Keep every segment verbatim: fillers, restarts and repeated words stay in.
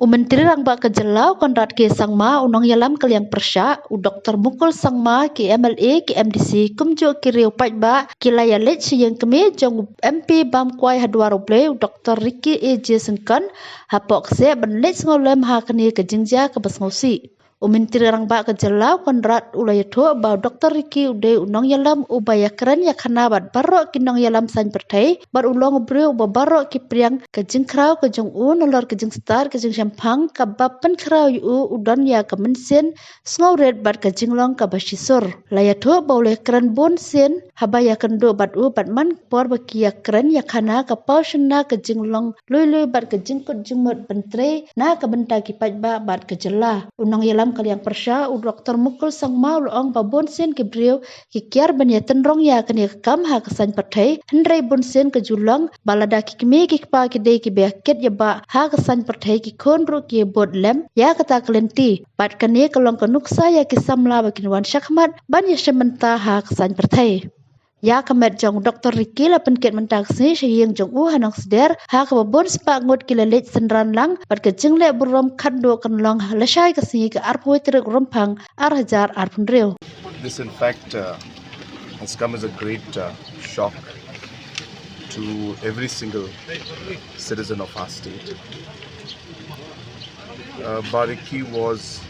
U Myntri Rangbah ka Jylla u Conrad K Sangma, u nongïalam ka liang pyrshah u Doktor Mukul Sangma, ki M L A, ki M D C, kumjuh ki riew paidbah ki la ïaleit sha ïing kmie jong u M P bam kwai ha Dwar U Blei, u Doktor Ricky A J Syngkon, hapoh kseh ban leit sngewlem ha kane ka jingjia kaba sngewsih. U Myntri Rangbah ka Jylla u Conrad u la ïathuh ba u Doktor Ricky u dei u nongïalam uba ïakren ïakhana bad baroh ki nongïalam saiñ pyrthei bad u long u briew uba baroh ki pdiang ka jingkhraw ka jong u nalor ka jingstad ka jingshemphang kaba pynkhraw ïa u u don ïa ka mynsiem sngewrit bad ka jinglong kaba shisur. La ïathuh ba u la ïakren bun sien haba ïakynduh bad u bad man por ba ki ïakren ïakhana ka paw shynna ka jinglong lui lui bad ka jingkut jingmut ban trei na ka bynta ki paidbah bad ka jylla. U nongïalam ka liang pyrshah u Doktor Mukul Sangma u la ong ba bun sien ki briew ki kiar ban ïatynrong ïa kane ka kam ha ka saiñ pyrthei, hynrei bun sien ka ju long ba lada ki kmie ki kpa ki dei kiba ïakit ïabah ha ka saiñ pyrthei, ki khun ruh ki bud lem ïa kata ka lynti. Bad kane ka long ka nuksa ïa ki samla ba kin wan shakhmat ban ïashim bynta ha ka saiñ pyrthei. Ïa ka met jong u Doktor Ricky la pynkit mynta ka sngi sha ïing jong u ha Nongsder, ha kaba bun spah ngut ki la leit synran lang bad ka jingleh burom khatduh kan long ha lashai ka sngi, ka arphew tarik Rymphang ar hajar arphew hynriew. This, in fact, uh, has come as a great uh, shock to every single citizen of our state. Uh, Ba Ricky was,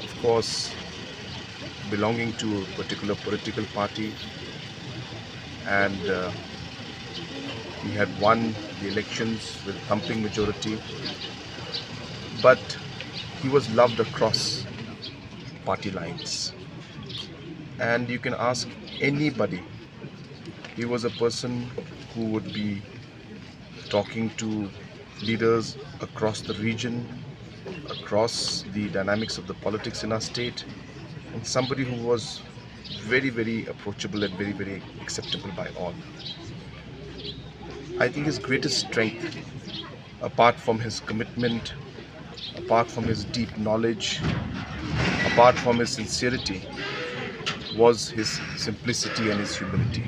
of course, belonging to a particular political party, and uh, he had won the elections with a thumping majority. But he was loved across party lines. And you can ask anybody. He was a person who would be talking to leaders across the region, across the dynamics of the politics in our state, and somebody who was very, very approachable and very, very acceptable by all. I think his greatest strength, apart from his commitment, apart from his deep knowledge, apart from his sincerity, was his simplicity and his humility.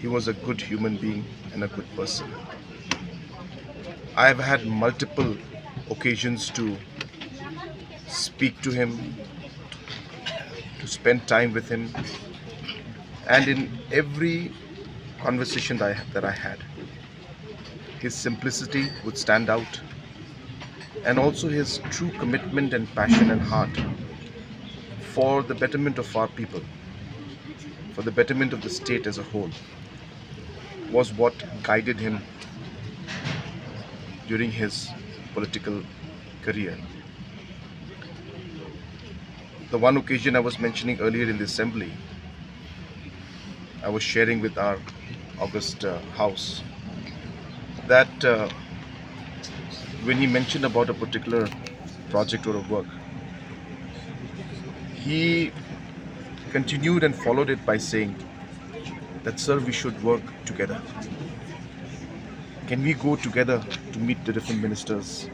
He was a good human being and a good person. I have had multiple occasions to speak to him, to spend time with him, and in every conversation that I, that I had, his simplicity would stand out, and also his true commitment and passion and heart for the betterment of our people, for the betterment of the state as a whole, was what guided him during his political career. The one occasion I was mentioning earlier in the assembly, I was sharing with our August uh, House that uh, when he mentioned about a particular project or a work, he continued and followed it by saying that, "Sir, we should work together. Can we go together to meet the different ministers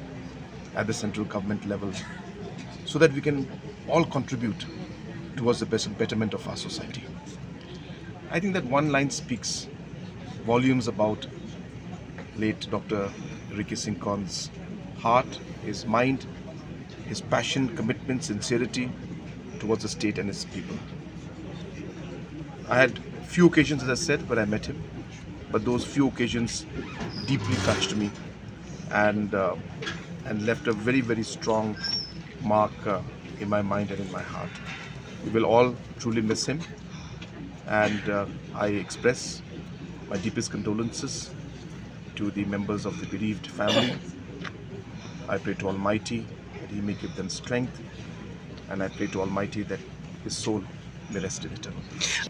at the central government level so that we can all contribute towards the best betterment of our society?" I think that one line speaks volumes about late Doctor Ricky Syngkon's heart, his mind, his passion, commitment, sincerity towards the state and its people. I had few occasions, as I said, where I met him, but those few occasions deeply touched me and uh, and left a very, very strong mark uh, in my mind and in my heart. We will all truly miss him, and uh, I express my deepest condolences to the members of the bereaved family. I pray to Almighty that He may give them strength, and I pray to Almighty that his soul may rest in eternal peace.